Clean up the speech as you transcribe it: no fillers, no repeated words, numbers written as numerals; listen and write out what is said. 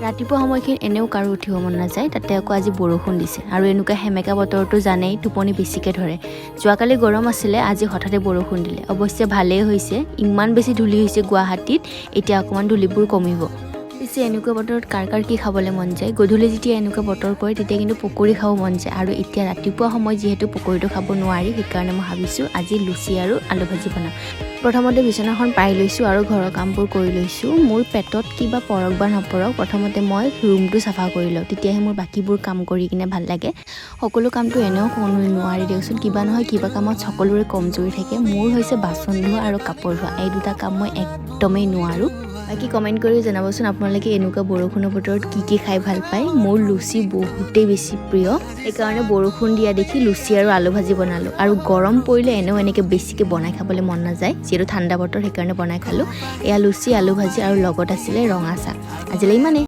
ৰাতিপুৱা সময়খিনি এনেও কাৰো উঠিব মন নাযায়। তাতে আকৌ আজি বৰষুণ দিছে আৰু এনেকুৱা সেমেকা বতৰটো জানেই, টোপনি বেছিকৈ ধৰে। যোৱাকালি গৰম আছিলে, আজি হঠাতে বৰষুণ দিলে। অৱশ্যে ভালেই হৈছে, ইমান বেছি ধূলি হৈছে গুৱাহাটীত, এতিয়া অকণমান ধূলিবোৰ কমিব। পিছে এনেকুৱা বতৰত কাৰ কাৰ কি খাবলৈ মন যায়? গধূলি যেতিয়া এনেকুৱা বতৰ কৰে, তেতিয়া কিন্তু পকৰি খাব মন যায়। আৰু এতিয়া ৰাতিপুৱা সময়ত যিহেতু পকৰিটো খাব নোৱাৰি, সেইকাৰণে মই ভাবিছোঁ আজি লুচি আৰু আলু ভাজি বনাম। প্ৰথমতে বিচনাখন পাৰি লৈছোঁ আৰু ঘৰৰ কামবোৰ কৰি লৈছোঁ। মোৰ পেটত কিবা পৰক বা নপৰক, প্ৰথমতে মই ৰুমটো চাফা কৰি লওঁ, তেতিয়াহে মোৰ বাকীবোৰ কাম কৰি কিনে ভাল লাগে। সকলো কামটো এনেও কোনো নোৱাৰি দিয়কচোন। কিবা নহয় কিবা কামত সকলোৰে কমজোৰি থাকে। মোৰ হৈছে বাচন ধোৱা আৰু কাপোৰ ধোৱা, এই দুটা কাম মই একদমেই নোৱাৰোঁ। বাকী কমেণ্ট কৰি জনাবচোন, আপোনালোকে এনেকুৱা বৰষুণৰ বতৰত কি কি খাই ভাল পায়? মোৰ লুচি বহুতেই বেছি প্ৰিয়, সেইকাৰণে বৰষুণ দিয়া দেখি লুচি আৰু আলু ভাজি বনালোঁ। আৰু গৰম পৰিলে এনেও এনেকৈ বেছিকৈ বনাই খাবলৈ মন নাযায়। যিহেতু ঠাণ্ডা বতৰ, সেইকাৰণে বনাই খালোঁ। এয়া লুচি, আলু ভাজি আৰু লগত আছিলে ৰঙা চাহ। আজিলৈ ইমানেই।